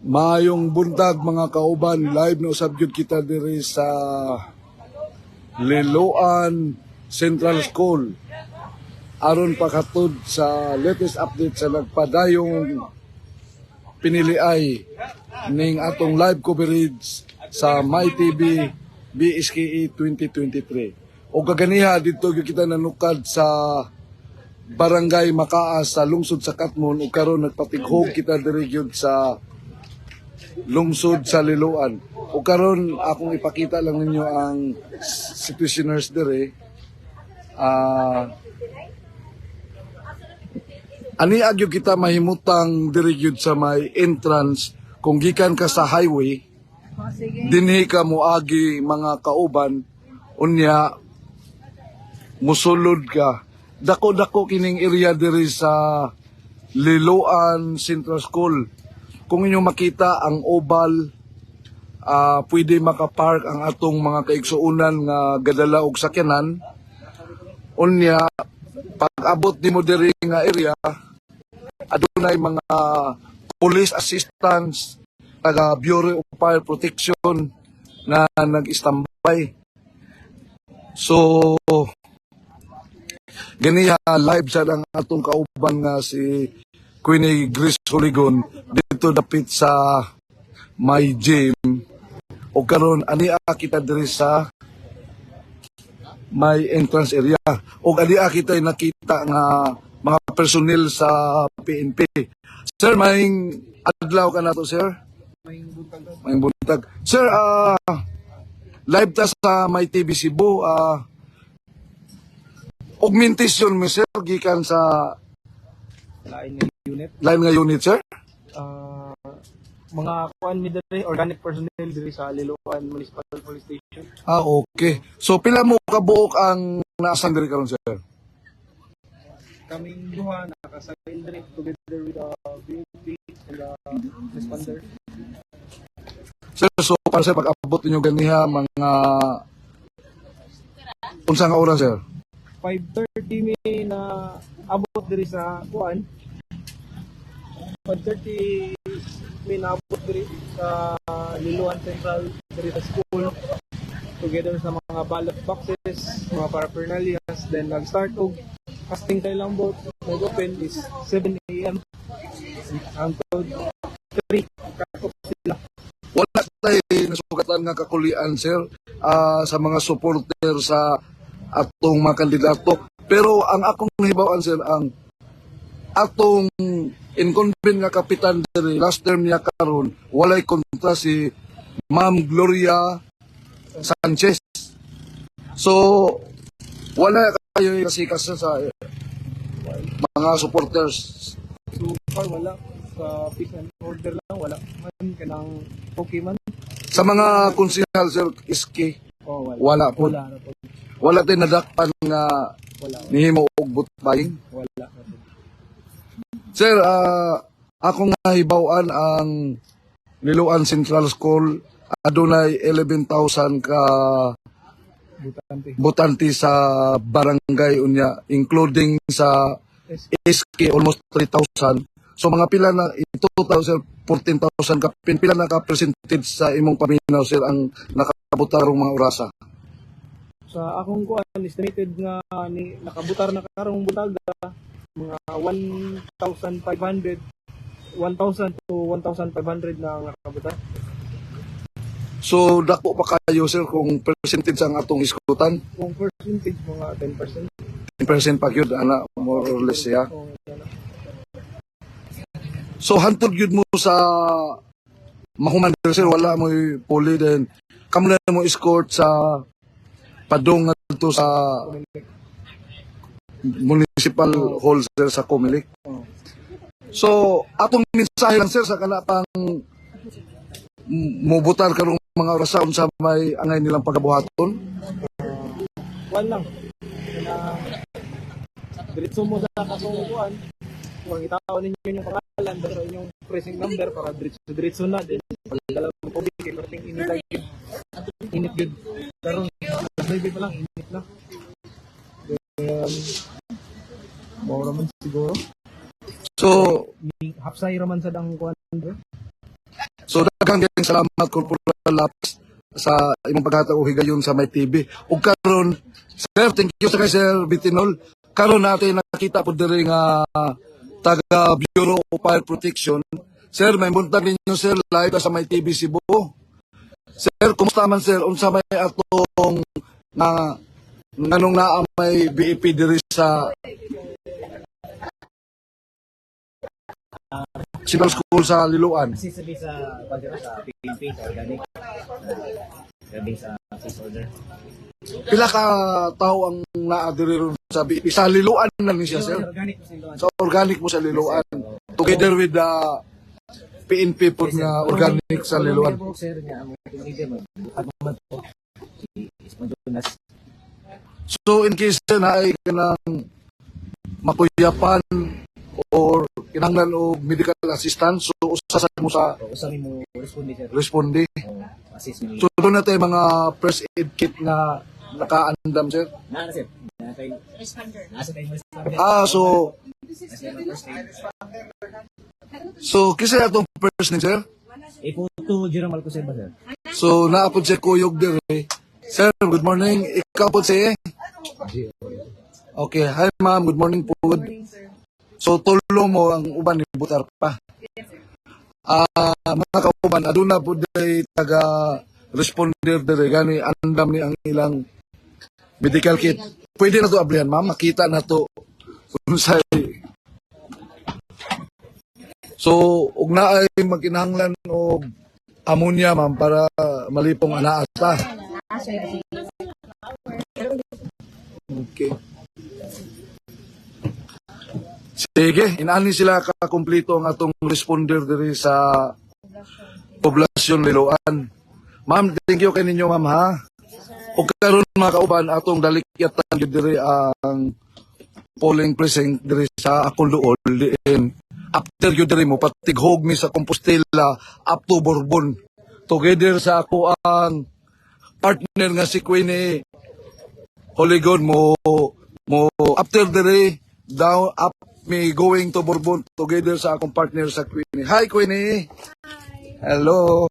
Maayong buntag, mga kauban, live na usab gyud kita diri sa Liloan Central School aron pakatud sa latest update sa nagpadayong piniliay ning atong live coverage sa MyTV BSKE 2023. O kaganiha didto gyud kita nanukad sa Barangay Makaa sa lungsod sa Katmon ug karon nagpatighog kita diri gyud sa lungsod sa Liloan. O karon akong ipakita lang ninyo ang situationers diri. Ani gyud kita mahimutang diri gyud sa may entrance kung gikan ka sa highway, dinhi ka moagi, mga kauban, unya musulod ka. Dako-dako kining area diri sa Liloan Central School. Kung inyo makita ang oval, pwede makapark ang atong mga kaigsuonan nga gadala og sakyanan. Unya pag abot nimo diri nga area, adunay mga police assistants taga Bureau of Fire Protection na nag-standby. So ganiha live sa ang atong kauban nga si Queenie Grace Holigon dito dapit sa my gym o karon ania kita diri sa may entrance area o ania kita nakita nga mga personnel sa PNP. Sir, maayong adlaw ka nato, sir. Maayong buntag. Sir, live ta sa My TV Cebu. Augmentation mo, sir, gikan sa lain nga unit. Lain nga unit, sir? Mga kuan mi diri, organic personnel diri sa Liloan Municipal Police Station. Ah, okay. So pila mo kabuok ang naasan diri karon, sir? Kaming duha naka-assign diri together with the BFP and the responder. Sir, so para sir, pag-abot ninyo ganiha mga unsa nga oras, sir? 5:30 mi na abot diri sa kuan. 5:30 mi naabot diri sa Liloan Central, diri sa school, together sa mga ballot boxes, mga paraphernalias, then nag-start og casting sa ilang vote. Nag-open is 7 a.m. Hangtod 3 katok sila. Wala tay nasugatan nga kakulian, sir, sa mga supporter sa atong mga kandidato. Pero ang akong nahibaw-an, sir, ang atong incumbent nga kapitan diri, last term niya karon, walay kontra si Ma'am Gloria Sanchez. So wala kayo nasikas sa mga supporters? So far wala, sa peace and order lang, wala man kanang okay man. Sa mga konsehal, sir, iski? Oh, wala. Wala po? Wala na po. Wala tay nadakpan nga Wala. nihimo og vote buying? Wala na po. Sir, akong nahibaw-an ang Liloan Central School adunay 11,000 ka butante. Botante sa barangay, unya including sa SK almost 3,000. So mga pila na ito total, sir, 14,000 ka pila na ka percentage sa imong paminaw, sir, ang nakabutar karong mga orasa? Sa akong kuan, estimated nga ni nakabutar na karong butaga, mga 1,500, 1,000 to 1,500 na nakabutar. So dako pa kayo, sir, kung percentage ang atong iskutan? Kung percentage, mga 10%. 10% pa gyud ana, more or less siya. Oh, yan na. So hantod gyud mo sa mahuman, sir, wala mo puli din. Kamo na mo escort sa padung ngadto sa Comelec. Municipal hall, sir, sa Comelec. Oh. So atong mensahe lang, sir, sa kana pang mubutar karong mga orasa, unsa may angay nilang pagabuhaton? Kuan lang. Na diretso mo sa katong kuan. Kung itaon ninyo yung pangalan sa inyong precinct number para diretso diretso na din. Pagdala mo tubig kay perting init lagi. Init gud. Karon alas 9 pa lang, init na. Then mao ra man siguro. So Hapsay ra man sad ang kuan bro. So daghang kayong salamat, Corporal Lapis, sa imong paghatag og higayon sa May TV. Ug karon, sir, thank you sa kay Sir Bitinol. Karon natin nakita po diri nga taga Bureau of Fire Protection. Sir, may buntag ninyo, sir, live sa May TV Cebu. Sir, kumusta man, sir? Unsa may atong na nganong naa may BEP diri sa Central School sa Liloan? Kasi sabi sa kwan sa PNP, sa organic, gabi sa face order. Pila ka tao ang naa diri ron sa BEP? Sa Liloan lang ni siya, sir. Organic po sa Liloan. Sa organic mo sa Liloan. Together with the PNP po nga organic sa Liloan. Po, sir, niya ang team leader magbuhat man to. Si Isman Jonas. So in case sir, na ay kanang makuyapan or kinahanglan og medical assistance, so usa sa mo sa O usa mi mo responde, sir. responde. O assist mi. So doon na tayo mga first aid kit na nakaandam, sir. Na na, sir. Na kay Responder. Nasa tayo responder. Ah, so Nasa tayo first aid. so kinsa atong first name, sir? Iputo Jerome Alcocer ba, sir? So naa po siya kuyog dire. Sir, good morning. Ikaw po si Okay, hi ma'am, good morning po. So tulo mo ang uban ni butar pa. Ah, mga kauban, aduna po day taga responder dire gani andam ni ang ilang medical kit. Pwede na to ablihan, ma'am, makita na to unsay. So ug naay magkinahanglan og ammonia, ma'am, para malipong ana ata. Okay. Sige, inaani sila kakumpleto ang atong responder diri sa poblasyon Liloan. Ma'am, thank you kay ninyo, ma'am, ha. Ug karon, mga kauban, atong dalikyatan gyud diri ang polling precinct diri sa akong duol diin. After gyud diri mo patighog mi sa Compostela up to Borbon. Together sa ako ang partner nga si Queenie Holigon mo after diri down up me going to Borbon together sa akong partner sa Queenie. Hi, Queenie. Hello.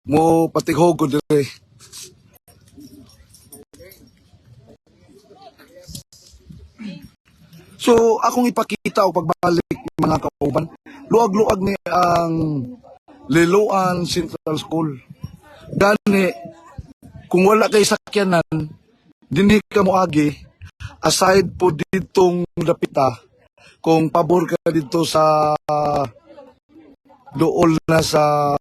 Mo patighog ko diri. So akong ipakita o pagbalik, mga kauban, luag-luag ni ang Liloan Central School. Gani kung wala kay sakyanan, dinhi ka moagi aside po ditong dapita, kung pabor ka dito sa dool na sa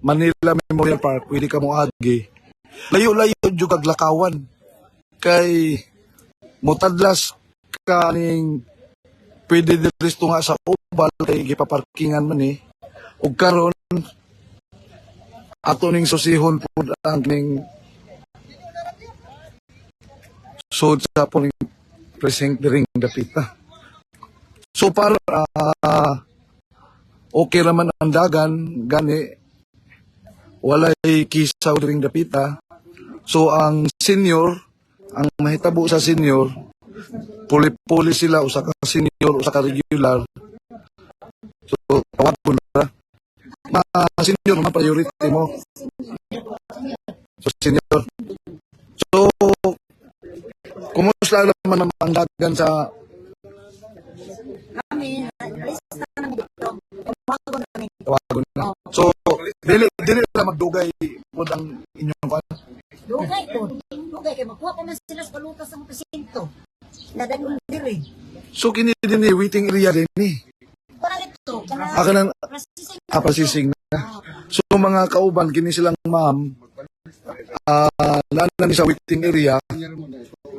Manila Memorial Park, pwede ka moagi. Layo-layo jud kag lakawan kay motadlas ka ning pwede diri nga sa Ubal kay gipaparkingan man ni. Ug karon ato ning susihon pud ang ning sud sa polling precinct diring dapita. So para okay raman ang dagan, gani walay kisaw diring dapita. So ang senior, ang mahitabo sa senior, puli-puli sila, usa ka senior, usa ka regular. So tawagon ra. Ma senior man priority mo. So senior. So kumusta naman ang dagan sa Kami, lista namin dito. Tumago namin. Tawagon na? So dili dili na magdugay pud ang inyong kwan. Dugay ko. Dugay kay makuha pa man sila sa palutas ng presinto. Nadalong diri. So kini din ni waiting area din ni. Parang ito. Kana Ah, kanang processing. Ah, processing na. So mga kauban, kini silang ma'am, naa na ni sa waiting area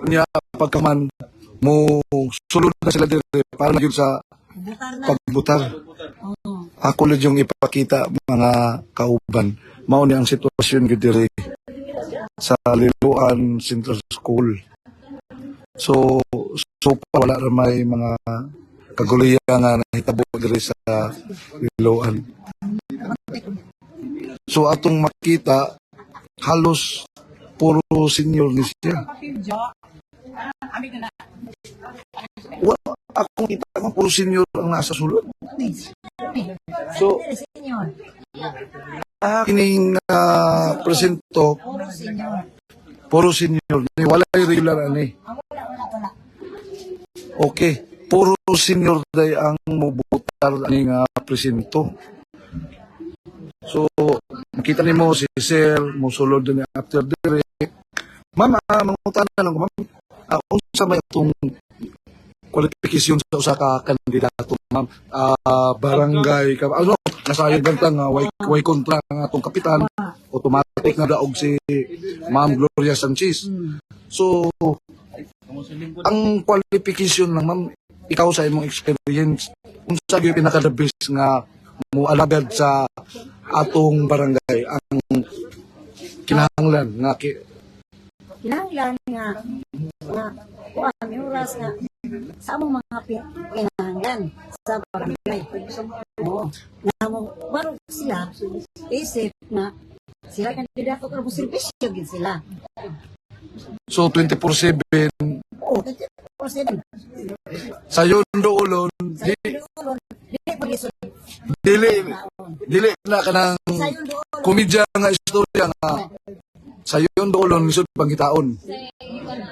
niya, pagkaman mo sulod na sila dire para na gyud sa Butar na. pagbutar. Oo. Ako lang yung ipakita, mga kauban. Mao ni ang sitwasyon gyud diri sa Liloan Central School. So so pa wala ra may mga kaguliya nga nahitabo diri sa Liloan. So atong makita halos puro senior ni siya. Wala akong kita ko puro senior ang nasa sulod. So Diri, senior. Ah, kining presinto Puro senior. Puro senior ni, walay regular ani. Ah, wala, wala, wala. Okay, puro senior day ang mubutar ani nga presinto. So, makita nimo si Sir mosulod din after dire. Ma'am, mangutana lang ko, ma'am. Unsa may atong qualification sa usa ka kandidato, ma'am? Barangay ka ano, nasayod lang ta nga way kontra ang atong kapitan, automatic na daog si Ma'am Gloria Sanchez. So, ang qualification lang, ma'am, ikaw sa imong experience, unsa gyud pinaka the best nga moalagad sa atong barangay ang kinahanglan nga Kinahanglan nga nga kuan may oras nga sa among mga kinahanglan sa barangay. Oo. Na mo baro sila isip na sila kandidato pero mo serbisyo gid sila. So 24/7. Oo, 24/7. Sayon doolon Sa di, doolon, dili pa lisod. Dili dili na kanang Sayon doolon. Komedya nga istorya nga sayon doolon lisod pangitaon.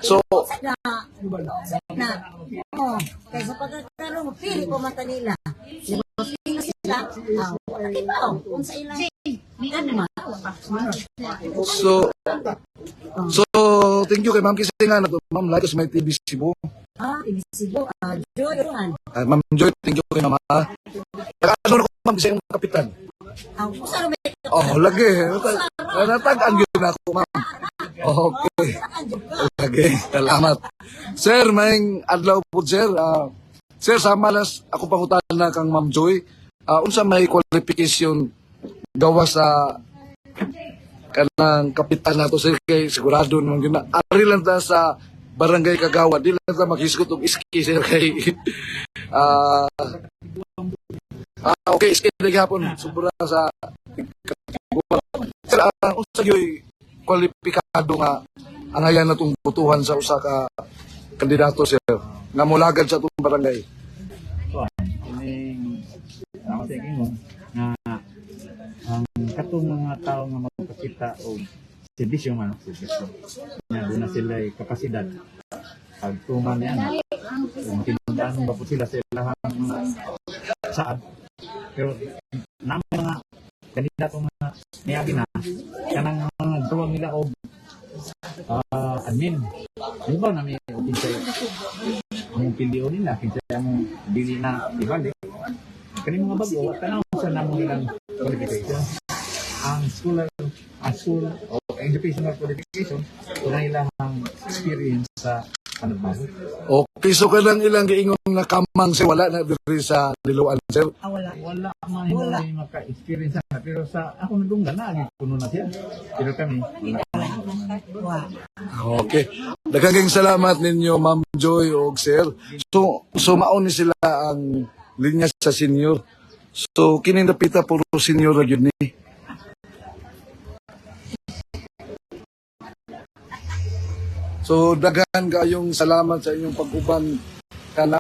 So na na oh, kaysa pagkakaroon pili ko mata nila. Di ba, pili sila, wala kibaw kung sa ilang kanma. So thank you kay Ma'am kasi nga nato, Ma'am, like us my TV Cebu. Ibisibo, Joy Rohan. Ma'am Joy, thank you kay Ma'am ha. Ano ko, ma'am, sa imong kapitan? Ang usa ra may Oh, lagi. Natag-an yun ako, ma'am. Okay. Lagi. Salamat. Sir, may adlaw po, sir. Sir, sa malas, ako pangutan na kang Ma'am Joy. Unsa may qualification gawa sa kanang kapitan nato, sir, kay sigurado naman yun na ari lang ta sa barangay Kagawa, di lang ta maghisgot og iski, sir, kay okay, iski na gihapon sobra sa. Sir, unsa gyud kwalipikado nga angayan natong botohan sa usa ka kandidato, sir, nga molagad sa atong barangay? Kuan, ining ako sa ingon nga ang katong mga tao nga magpakita og serbisyo man, serbisyo. Nga doon na sila kapasidad. Pagtuman niya na, kung tinundan ba po sila sa ilahang mga saad. Pero na mga kandidato nga niagi na kanang mga duwag nila og admin. Di ba na may kinsay ang pilion nila, kinsay ang dili na ibalik. Kani mga bago, tanaw sa namo nilang qualification. Ang school o educational qualification, kung ang ilang experience sa panagbaho. Okay, so kanang ilang giingon nga kamang, sir, wala na diri sa Liloan, sir? Wala. Wala man wala maka-experience na, pero sa ako nadunggan na puno na siya. Pero kami wala. Wa. Okay. Daghang salamat ninyo, Ma'am Joy og sir. So mao ni sila ang linya sa senior. So kining dapita puro senior ra gyud ni. So daghan kayong salamat sa inyong pag-uban kana